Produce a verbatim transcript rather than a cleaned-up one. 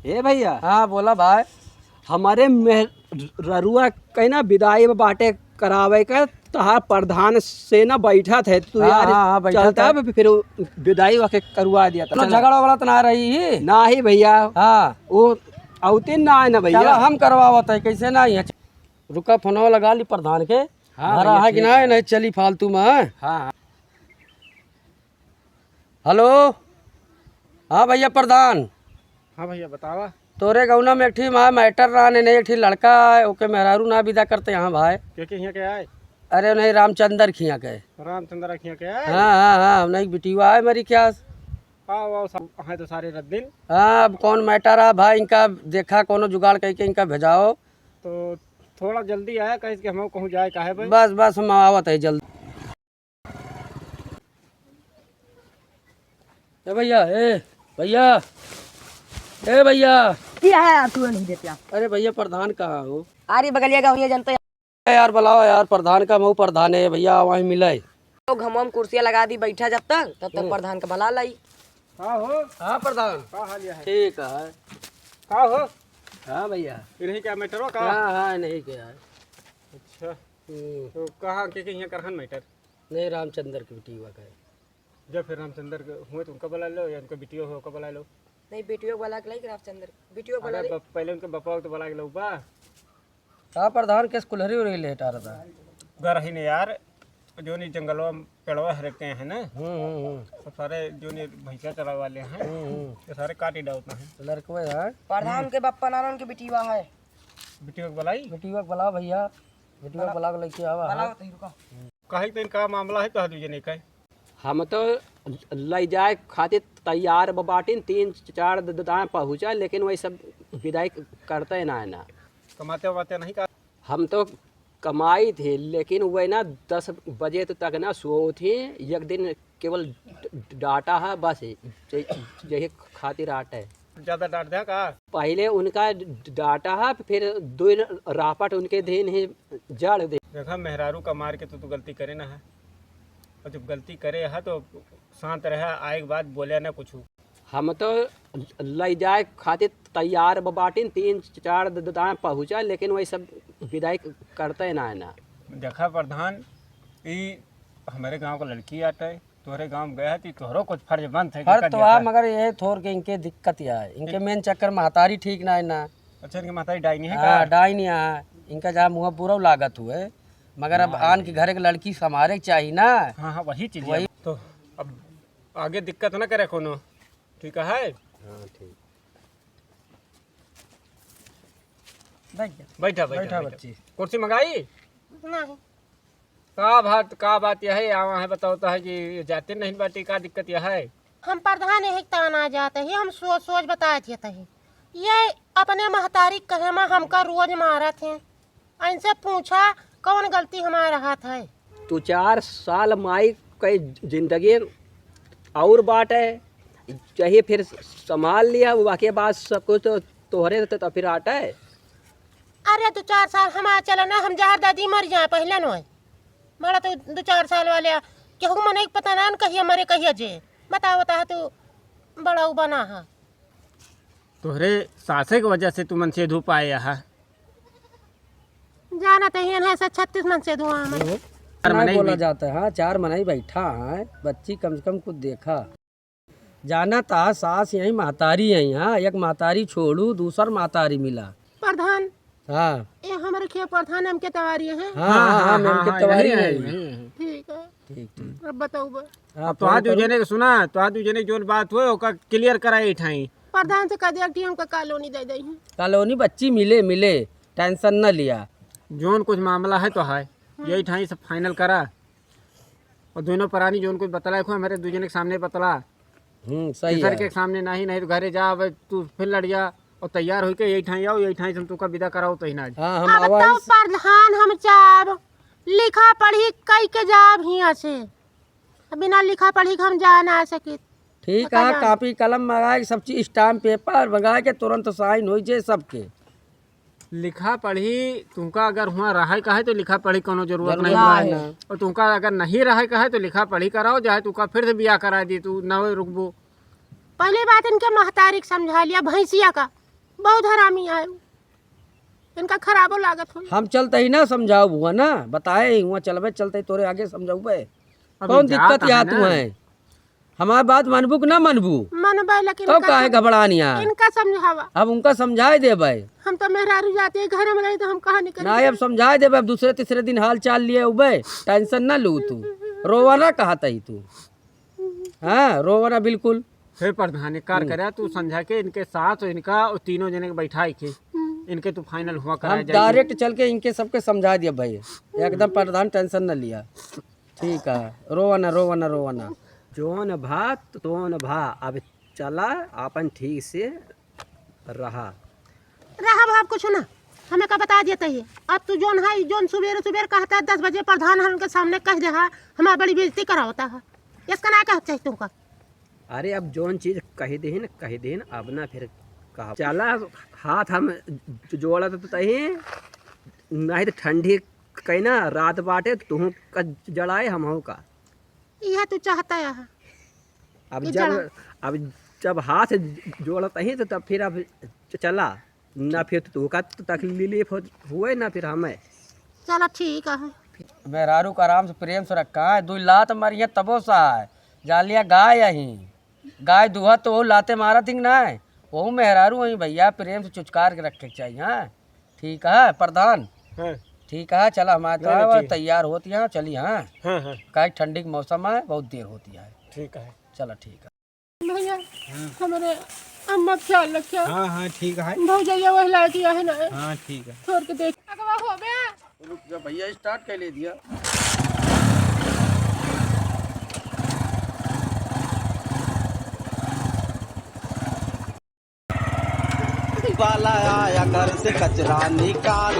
ए भइया। हाँ, बोला भाई। हमरे मेहररुआ कहीं ना बिदाई बाटे करावे का, तोहार प्रधान से ना बैठत है, तू हाँ, यार हाँ, हाँ, बैठत चलता है। फिर बिदाई वाके करवा दिया था। चलो, झगड़ा वगड़ा तो ना रही ही? ना ही भइया। हाँ। वो औते ना है ना भइया। चलो, हम करवावत है, कैसे ना ही है। रुका, फोनवा लगा ली प्रधान के। हाँ, घर भइया, है कि ठीक ना है। नहीं चली फालतू में। हाँ, हाँ। हेलो, हाँ भइया प्रधान। हाँ भइया, बतावा। तोरे गौना में एक ठी मा-, मैटर रहने नहीं, एक ठी लड़का है, ओके मेहरारू ना विदा करते यहाँ भाई। के के हियाँ के आए? अरे नहीं, रामचंद्र खिया के। रामचंद्र खिया के आए? हाँ, हाँ, हाँ, नहीं बिटिया है मेरी क्या? आओ, आओ, सब हैं तो सारे रद्दीन। हाँ, अब कौन मैटर है भाई, इनका देखा कोनो जुगाड़ करके इनका भेजाओ। तो थोड़ा जल्दी आया, कहीं कि हम कहूँ जाए काहे भाई? बस, बस, हम आवत है जल्दी। ए भइया, ए भइया, ए भइया। क्या है यार, तू नहीं देते आप? अरे भइया, प्रधान कहाँ हो? अरे बगलिया गाँव ये जनते। ए यार, बुलाओ यार, प्रधान का मऊ प्रधान है भइया, वहीं मिले। तो घमवा में कुर्सिया लगा दी, बैठा जब तक, तब तक हम्म। प्रधान का बुला लाई। हाँ हो। हाँ प्रधान। का हाल है? ठीक है। का हो? हाँ भइया। ये नहीं क्या मैटर हो का? हाँ, हाँ, नहीं क्या है। अच्छा। हम्म। तो कहाँ के, के यहाँ करहन मैटर? नहीं, रामचंद्र के बिटिया का है। जब फिर रामचंद्र के हुए तो उनका बुला लो, या उनका बिटिया हो, उनका बुला लो। नहीं, बिटिया को बुला के लाई कि रामचंद्र, बिटिया को बुला अरे ली। ब-, पहले उनके बपा को तो बुला के लो बा। का प्रधान केस कुल्हरी उल्हरी लेटा रहता है? घर ही नहीं यार, जो नहीं जंगलवा में पेड़वा हरकते हैं ना, हम्म, हम्म, हम्म। तो सारे जो नहीं भैंसा चरावे वाले हैं, हम्म, हम्म। ये सारे काट ही डालते हैं। लड़कवे है। प्रधान हम्म। के बप्पा नारायण के बिटिया है। बिटिया को बुलाई? बिटिया को बुलाओ भइया, बिटिया को बुला के लेके आवा, बुलाओ हाँ। तो रुको। काहे के तइन का मामला है तोहार दुइ जने का? हम तो लइ जाए खातिर तैयार ब-, बाटिन, तीन चार द-, द-, दाएं पहुँचा, लेकिन वही सब विदाई करते ना है ना। कमाते वमाते नहीं का? हम तो कमाई थे, लेकिन वह ना दस बजे त-, तक ना सोओ थे। एक दिन केवल ड-, ड-, डाटा है बस, जे-, यही खातिर आटा है। ज्यादा डांट दिया का? पहले उनका ड-, डाटा है, फिर दो रापट उनके देन है जड़ दे। देखा, मेहरारू का मार के तू, तू गलती करे ना है, और जब गलती करे है तो शांत रहे, आए के बाद बोले ना कुछ। हम तो लइ जाए खातिर तैयार ब-, बाटिन, तीन चार द-, द-, दाएं पहुँचा, लेकिन वही सब विदाई करते ना है ना। देखा प्रधान, ई हमारे गांव का लड़की आटे, तोहरे गांव गया है, तो तोहरो कुछ फर्ज बनत है कि फर्ज कर तो दिया आ, था। मगर ये थोर के इनके दिक्कत या है, इनके एक मेन चक्कर महतारी ठीक ना है ना। अच्छा, इनके महतारी डाइनी है हाँ, का? डाइनी है, इनका जहाँ मुँह बुरा लागत हुए, मगर अब हाँ, आन के हाँ। घर एक लड़की संभारे के चाही ना। हाँ, हाँ, वही चीज वही। है। तो अब आगे दिक्कत ना करे कोनो, ठीक है? हाँ, ठीक। बैठ जा। बैठा, बैठा, बैठा, बैठा। बच्ची। कुर्सी मंगाई? नहीं। का बात, का बात यह है, आवा है, बताओ तो है कि जाते नहीं बाटी, का दिक्कत यह है? हम प्रधान यही ताना जाते ही, हम सोच, सोच बताए थे तही। ये अपने महतारी कहे मा हमका रोज मारत हैं। इनसे पूछा, कौन गलती हमार रहत है? दो चार साल माई के जिंदगी और बाटे, चाहे फिर संभाल लिया, वाके बाद सब कुछ तो तोहरे तो, तो फिर आटे। अरे, दो चार साल हमार चले ना, हम जहर दादी मर जाए पहले न होए। बड़ा तो दो चार साल वाले आ, केहू मनई के पता ना न कहिया मरे, कहिया जे। बताओ, बता तू, बड़ा उ बना हा। तोहरे सासे के वजह से तू मनसेधू पाए हा। जानत ही है, से छत्तीस मनसेधू हाँ, हमरे। चार नहीं मनई बोला भी। जाता है, हाँ, चार मनई बैठा है, बच्ची कम से कम कुछ देखा। जानत हा, सास यही महतारी है, हाँ, एक महतारी छोड़ू, दूसर महतारी मिला। प्रधान। हाँ। ए, हमरे खेत प्रधान एम के तिवारी है। हाँ, हाँ, हाँ, हाँ, एम के हाँ, तिवारी यही है, है। यही है। ठीक है। ठीक, ठीक। अब बताओ बा। हाँ, अब तो आज फोन दू करो। जने के सुना, तो आज दू जने के जोन बात हुए, ओका clear कराई ठाई। प्रधान से कह दिया कि हमका कॉलोनी दे दे। कॉलोनी बच्ची मिले, मिले, tension न लिया। जोन कुछ मामला है तो है, हाँ। यही ठाई सब final करा। और दोनों प्राणी जोन कुछ बतला, देखो, हमारे दू जने के सामने बतला। हम्म, सही तीसर है। के सामने नहीं, नहीं तो घरे जा, अब तू फिर लड़ जा। और तैयार होके यही ठाई आओ, यही ठाई से हम तुका विदा कराओ तो ही ना। हाँ, हम अब आवा तो इस प्रधान हम जाब, लिखा पढ़ी कई के जाब हियाँ से। बिना लिखा पढ़ी के हम जा ना सकित। ठीक पक्का है, जान। Copy कलम मंगाए के, सब चीज stamp paper मंगाए के, तुरंत sign होई जे सबके। लिखा पढ़ी तुमका अगर हुआ रहे का है तो लिखा पढ़ी कोनो जरूरत जरूरत नहीं ना बा। है। और तुमका अगर नहीं रहे का है तो लिखा पढ़ी कराओ, चाहे तुमका फिर से बियाह करा दी, तू ना रुकबो। पहली बात इनके महतारी के समझा लिया, भैंसिया का। बहुत हरामी आए, इनका खराबो लागत होई। हम चलते ही ना समझाउब हुआ ना, बताए ही हुआ चलबे, चलते ही तोरे आगे समझाउबे। अब कौन दिक्कत या तू है? हमार बात मानबू कि ना मानबू? मानबे, लेकिन तब इनका काहे सम-, घबरानी है? इनका समझावा। अब उनका समझाए देबे। हम तो मेहरारू जाती है, घर में रही तो हम कहाँ निकल ना, अब समझाए देबे, अब दूसरे तीसरे दिन हाल चाल लिए उबे, tension ना लू तू। रोवा ना कहत ही तू। हाँ, रोवा ना बिल्कुल। हे प्रधान, एक कार हम्म। करे, तू समझा के इनके सास और इनका और तीनों जने के बैठाई के, हम्म। इनके तू final हुआ हम कराए जाए। Direct चल के इनके सबके समझा दिया भाई, एकदम प्रधान tension न लिया। ठीक है, रोवा ना, रोवा ना, रोवा ना। जोन भा, तोन भा, अब चला, आपन ठीक से रहा। रहा बाप कुछ ना, हमें का बता देते ही। अब तू जोन है, जोन सुबेरे सुबेरे कहता है, दस बजे प्रधान हन के सामने कह दे हा, हमार बड़ी बेइज्जती करावता है। इसका ना कह चाहे तुमका। अरे अब जोन चीज कह देहिन, कह देहिन, अब ना फिर कहा। चला हाथ हम जोड़त तही, नहीं तो ठंडी कहीं ना रात बाटे, तुहू का जड़ाए हमहू का। इहे तू चाहता है। अब कि जब, चला। अब जब हाथ जोड़त ही तो तब फिर अब च-, चला, ना फिर तू का तकलीफ हो-, हुए ना फिर हमें। चला ठीक है। मेहरारू का आराम से प्रेम से रखा है, दुई लात मारी है तबो सा है, जान लिया गाय अही, गाय दूहा तो वो लाते मारा थी ना, वो मेहरारू अही भैया, प्रेम से चुचकार के रखे के चाहिए। हाँ। ठीक है प्रधान। हाँ। ठीक है, चला हमारे तो नहीं, नहीं, आवा, ठीक। तैयार होती है, चली। हाँ। हाँ, हाँ। काहे ठंडी के मौसम है, बहुत देर होती है। ठीक है। चला ठीक है। भैया, हाँ। हमारे अम्मा का ख्याल रखिया। हाँ, हाँ, ठीक है। भौजैया वही लायक है ना। हाँ, ठीक है। छोड़ के देख। अगवा हो बे। रुक जा भैया, start कर ले दिया। वाला आया घर से कचरा निकाल।